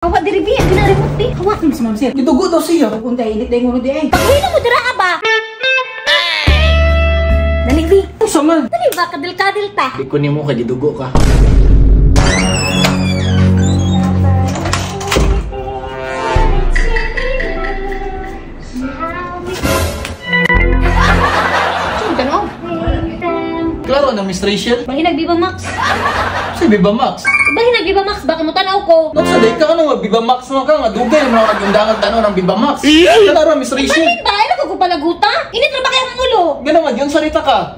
Hawa diri bi, ang gina-remote bi. Hawa. Si Ma'am Sir. Gidugo daw siya. Kung tayo init dahil ulo di ay. Paghila mo dira ba? Dali bi. Unsa man? Dali ba kadil-kadil ta? Di ko nimo kay gidugo ka. Tanaw. Klaro na Miss Rachel. Bahin Viva Max. Si Viva Max. Bahin Viva Max baka mo tanaw ko. Nung sa day ka ano, Viva Max man ka nga dugay man ako nagundangan tanaw ng Viva Max. Klaro Miss Rachel. Bahin ba? Ano ko palaguta? Init ra ba kay akong ulo? Gana man yun sarita ka.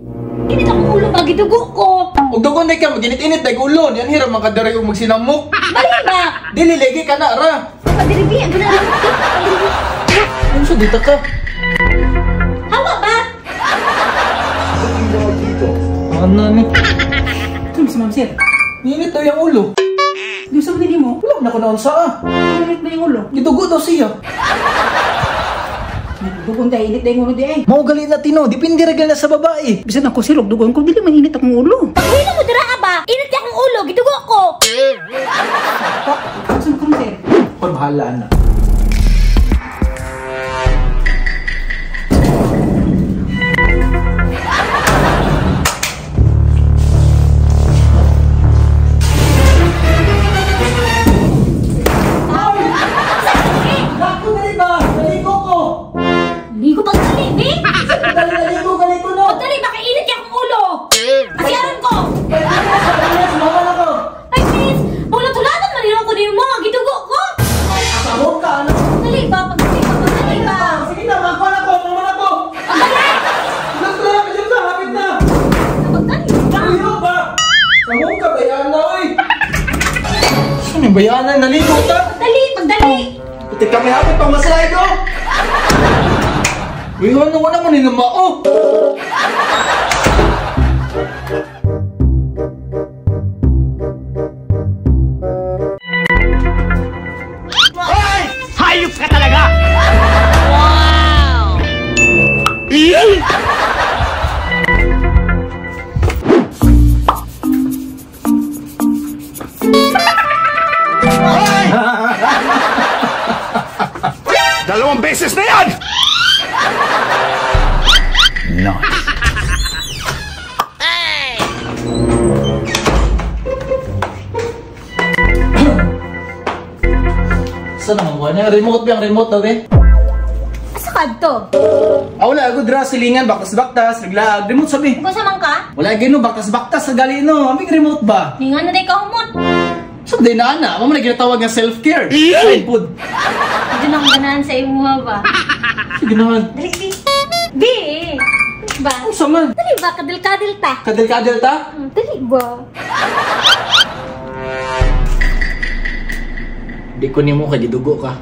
Init akong ulo ba gidugo ko. Ug dugon day ka maginit-init day ulo. Yan hira man kadere og magsinamok. Bahin ba? Dili legi ka na ra. Hawa diri bi, ang gina-remote bi. Unsa dita ka? Hawa ba? Ano ni? Si Ma'am Sir. Ninit daw yung ulo. Di sa nili mo? Wala na ko naon sa ah. Init na yung ulo. Gidugo daw siya. Dugon tayo init dahil ulo di ay. Mao gali na tino, depende ra na sa babae. Bisan ako sir, dugon ko dili man init akong ulo. Paghila mo dira ba? Init kay akong ulo, gidugo ko. Saan ka sir? Kon bahala na. Ako dali ba? Naligo ko. Ligo pagdali, bi. Dali naligo gali ko no. Pagdali baka init kay akong ulo. Asiaran ko. Mama na ko. Ay, sis! Ulat-ulatan man yun ko nimo, gidugo ko. Sabon ka ano? Pagdali ba? Pagdali ba? Pagdali ba? Sige na, magkuha na ko, mama na ko. Pagdali! Gusto na, kasi sa hapit na. Pagdali ba? Ayaw ba? Sabon ka, bayana, oy. Sino yung bayana? Naligo ta? Pagdali! Pagdali! Puti kami hapit pang masalay ko. Uy, ano wala mo ni namao? Ay! Hayop ka talaga! Wow! Dalawang beses na yan! Nice. Saan naman ko? Ano? Remote ba yung remote daw eh? Asa ka to? Ah, wala. Ako dra, silingan, baktas-baktas, naglaag. Remote sabi. Kung sa man ka? Wala gino, baktas-baktas sa gali no. Aming remote ba? Ninga na day ka humot. So, di na ana. Mama na ginatawag nga self-care. Ay, food. Hindi na akong ganahan sa imuha ba? Sige naman. Dali, bi. Bi! Dali ba? Unsa man? Dali ba? Kadil-kadil ta. Kadil-kadil ta? Dali ba? Di ko nimo kay gidugo ka.